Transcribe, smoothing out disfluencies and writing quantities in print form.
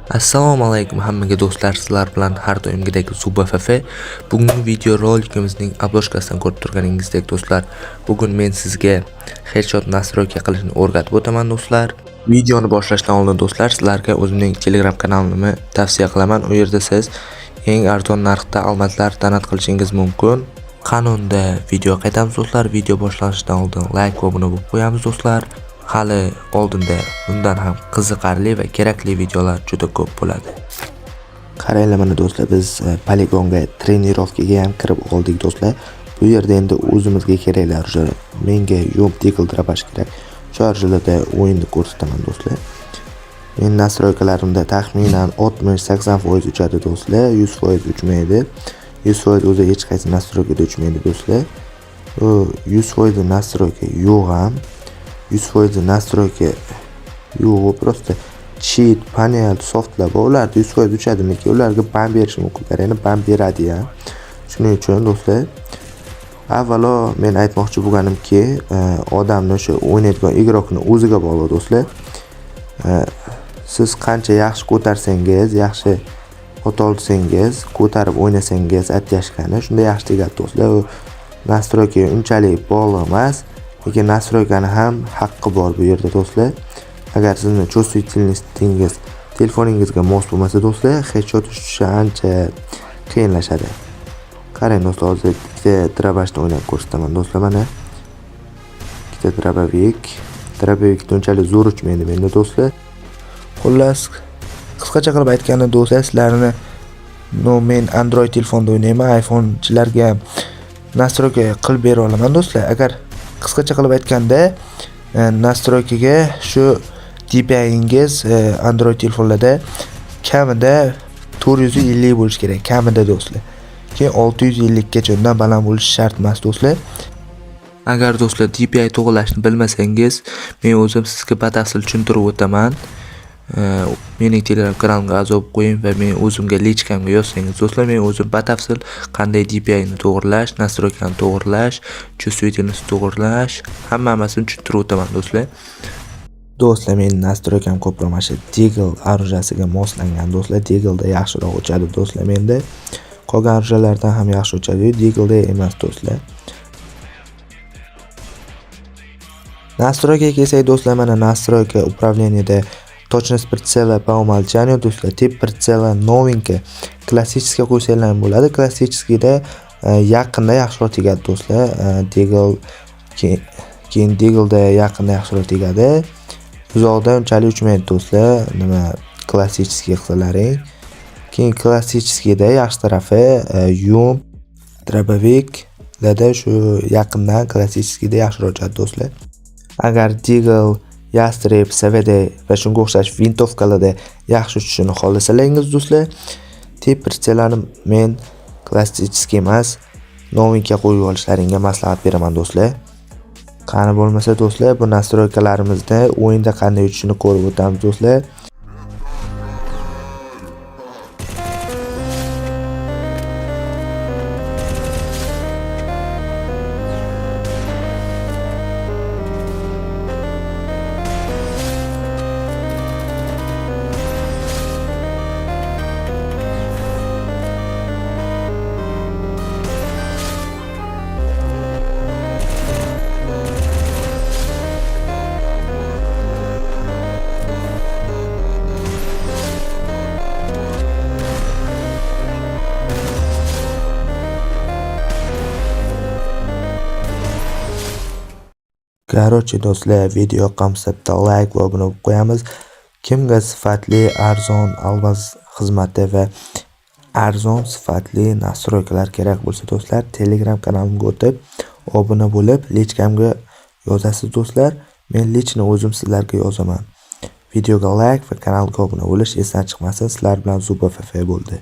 Assalomu alaykum hammaga do'stlar, sizlar bilan har doimgidek Zuba FF. Bugungi video rolikimizning обложка sidan ko'rib turganingizdek do'stlar, bugun men sizga headshot настройка qilishni o'rgatib o'taman do'stlar. Videoni boshlashdan oldin do'stlar, sizlarga o'zimning Telegram kanalimni tavsiya qilaman. U yerda siz eng arzon narxda almazlar donat qilishingiz mumkin. Qanunda video qaytamiz do'stlar. Video boshlanishidan oldin like va obuna bo'lib qo'yamiz do'stlar. Hali oldinda bundan ham qiziqarli va kerakli videolar juda ko'p bo'ladi. Qaranglar mana do'stlar, biz poligonga тренировка ga ham kirib oldik do'stlar. Bu yerda endi o'zimizga kerakli оружие. Menga yo'q Deagle, дробаш kerak. Shu оружие larda o'yinni ko'rsataman do'stlar. Men настройка larimda taxminan 60-80% uchadi do'stlar, 100% uchmaydi. 100% o'zi hech qaysi настройка da uchmaydi do'stlar. U 100% настройка yo'q ham. 100% настройка yo'q, просто cheat, panel, softlar bor. Ularda 100% uchadi, lekin ularga ban berishi mumkin. Ya'ni ban beradi ham. Shuning uchun do'stlar, avvalo men aytmoqchi bo'lganimki, odamni o'sha o'ynaydigan игрок ni o'ziga bog'liq do'stlar. Siz qancha yaxshi ko'tarsangiz, yaxshi ota olsangiz, ko'tarib o'ynasangiz оттяжка ni shunda yaxshi tegadi do'stlar. U настройка unchalik bog'liq emas, lekin настройка ni ham haqqi bor bu yerda do'stlar. Agar sizni чувствительность ingiz telefoningizga mos bo'lmasa do'stlar, headshot tushishi ancha qiyinlashadi. Qarang do'stlar, hozir ikkita дробаш ni o'ynab ko'rsataman do'stlar mana. Ikkita дробовик. Дробовик unchalik zo'r uchmaydi menda do'stlar. Xullas, qisqacha qilib aytganda do'stlar, sizlarni no men Android telefonda o'ynayman, iPhonechilarga ham настройка qilib bera olaman do'stlar. Agar qisqacha qilib aytganda, настройка ga shu DPI'ingiz Android telefonlarda kamida 450 bo'lishi kerak, kamida do'stlar. Keyin 650 gacha, undan baland bo'lishi shart emas do'stlar. Agar do'stlar DPI to'g'rilashni bilmasangiz, men o'zim sizga batafsil tushuntirib o'taman. Mening Telegram kanalimga a'zo bo'lib qo'ying va men o'zimga личка mga yozsangiz do'stlar, men o'zim batafsil qanday DPI ni to'g'rilash, настройка ni to'g'rilash, чувствительность to'g'rilash, hammasini tushuntirib o'taman do'stlar. Do'stlar, mening настройка m ko'proq mana shu Deagle оружие siga moslangan do'stlar. Deagle'da yaxshiroq uchadi do'stlar menda. Qolgan оружие lardan ham yaxshi uchadi, Deagle'da emas do'stlar. Настройка ga kelsak do'stlar, mana настройка управление da точность прицела по умолчанию do'stlar, тип прицела новенькая. Klassический qo'ysanglar ham bo'ladi. Klassическийda yaqinda yaxshiroq tegadi do'stlar. Deagle keyin Deagle'da yaqinda yaxshiroq tegadi. Uzoqda unchalik uchmaydi do'stlar, nima klassический qilsalaring. Keyin klassическийda yaxshi tarafi yum, дробовик larda shu yaqindan klassическийda yaxshiroq uchadi do'stlar. Agar Deagle, Yastreb, SVD va shunga o'xshash винтовка larda yaxshi uchishini xohlasalaringiz do'stlar, тип прицела ni men klassический emas, новенький qo'yib olishlaringga maslahat beraman do'stlar. Qani bo'lmasa do'stlar, bu настройка larimizni o'yinda qanday uchishini ko'rib o'tamiz do'stlar. Короче do'stlar, video yoqqan bo'lsa bitta like va obuna bo'lib qo'yamiz. Kimga sifatli arzon almaz xizmati va arzon sifatli настройка lar kerak bo'lsa do'stlar, Telegram kanalimga o'tib, obuna bo'lib, личка mga yozasiz do'stlar. Men лично o'zim sizlarga yozaman. Videoga like va kanalga obuna bo'lish esdan chiqmasin. Sizlar bilan Zuba FF bo'ldi.